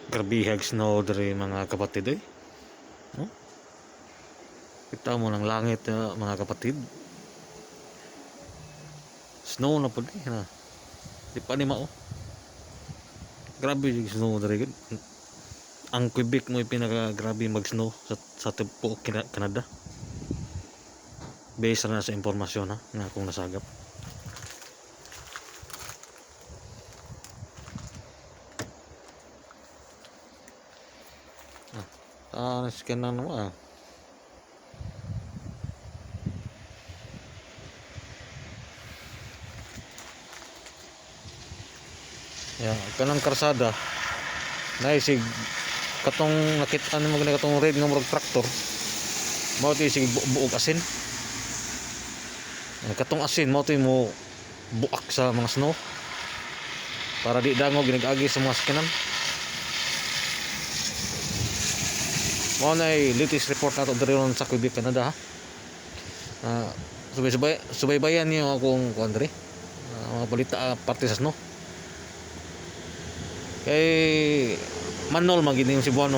Grabehag snow diri, mga kapatid, eh. No? Kita mo ng langit, mga kapatid. Snow na pud eh, na. Di pa ni mao. Grabe yung snow diri gud. Ang Quebec mo pinaka grabe mag-snow sa tibuok Canada. Based na sa impormasyon ha, nga akong nasagap. Ah, scan na naman ah. Ya, kanang karsada. Naisig katong nakita nimo gani katong red nga murag traktor. Mao to sig buog asin. Ah, katong asin mao to mo buak sa mga snow. Para di dangog ginag-agi sa mga sakyanan. Mao na latest report nato diri ron sa Quebec, Canada ha. Ah, subay-subay subaybayan niyo akong kuan diri. Ah, mga balita parte sa snow. Kay Manol man gid yung Cebuano.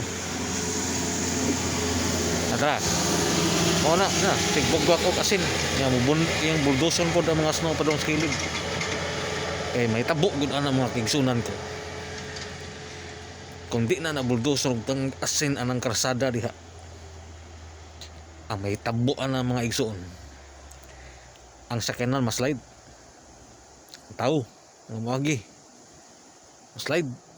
Atra. Mao na, na sigbugwak og asin. Ya mo bun yung bulldozer pod ang mga snow padung sa kilid. Kay may tabo gud ana mga kigsunan ko. Kung di na na bulldozer og tang asin anang karsada diha. Ang may tabo ana mga igsuon. Ang sakyanan maslide. Ang tao, ang moagi. Slide.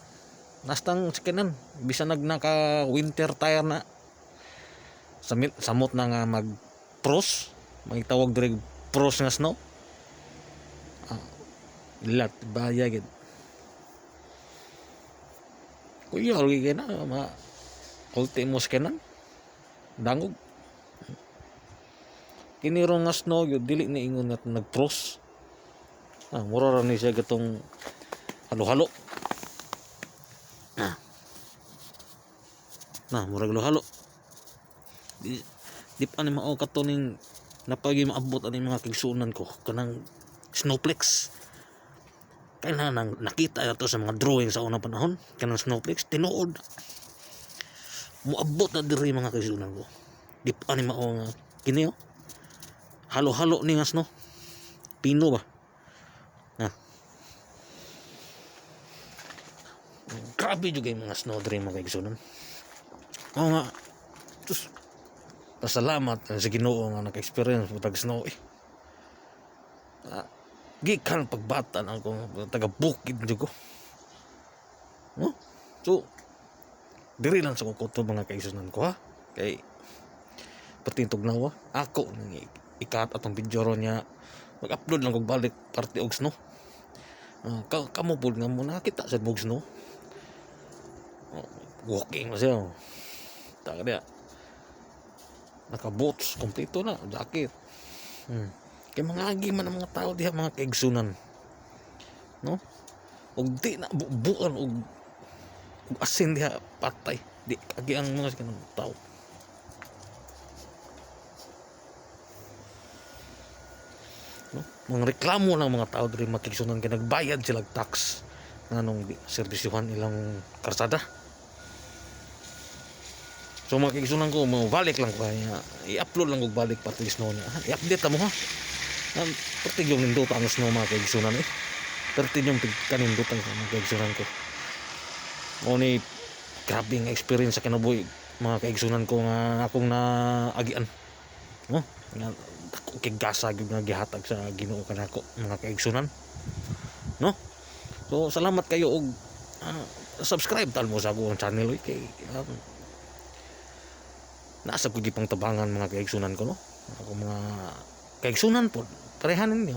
Nastang sakyanan bisan nag naka winter tire na samit samot na nga mag pros, magtawag diri pros nga snow. Ah, lat bahaya gid. Kuya lagi kay na ma ultimo sakyanan dangog. Kini ron nga snow gyud dili ni ingon nga nagpros. Ah, mura ra ni siya gatong halo-halo. Na. Na, murag halo-halo. Di pa ni mao kato ning napagi maabot ani mga kigsunan ko kanang snowflakes. Kaya na nang nakita na to sa mga drawing sa unang panahon kanang snowflakes tinuod. Moabot na diri mga kigsunan ko. Di pa ni mao nga kini oh. Halo-halo ni nga snow. Pino ba? Na. Grabe jud kay mga snow diri mga kaigsunan. Oo nga. Tus, pasalamat sa Ginoo nga naka-experience mo tag snow eh. Ah, gikan pagbata na ako taga bukid jud ko. No? So diri lang sa kuto mga kaigsunan ko ha. Kay pati tugnawa ako nang ikat atong video ron niya mag-upload lang kog balik parte og snow. Ah, kamo pud nga mo nakita sa bug snow. Oh, walking na siya. Oh. Taka diya. Naka-boots, kompleto na, jacket. Kay mga agi man ang mga tao diha mga kaigsunan. No? Og di na bubuan og asin diha patay. Di agi ang mga kanang tao. No? Mga reklamo ng mga tao diri mga kaigsunan kay nagbayad sila og tax nganong di serbisyuhan ilang karsada. So mga kaigsunan ko, mabalik lang ko kaya i-upload lang og balik pati snow niya. Ha, i-update mo ha. Pati yung nindota ang snow mga kaigsunan eh. Pati yung kanindota ang mga kaigsunan ko. Mo ni grabe nga experience sa kinabuhi mga kaigsunan ko nga akong naagian. No? Nga dako kay gasa gyud nga gihatag sa Ginoo kanako mga kaigsunan. No? So salamat kayo og subscribe tal mo sa akong channel oy kay nasa ko gipang tabangan mga kaigsunan ko no. Ako mga kaigsunan po, parehanin niyo.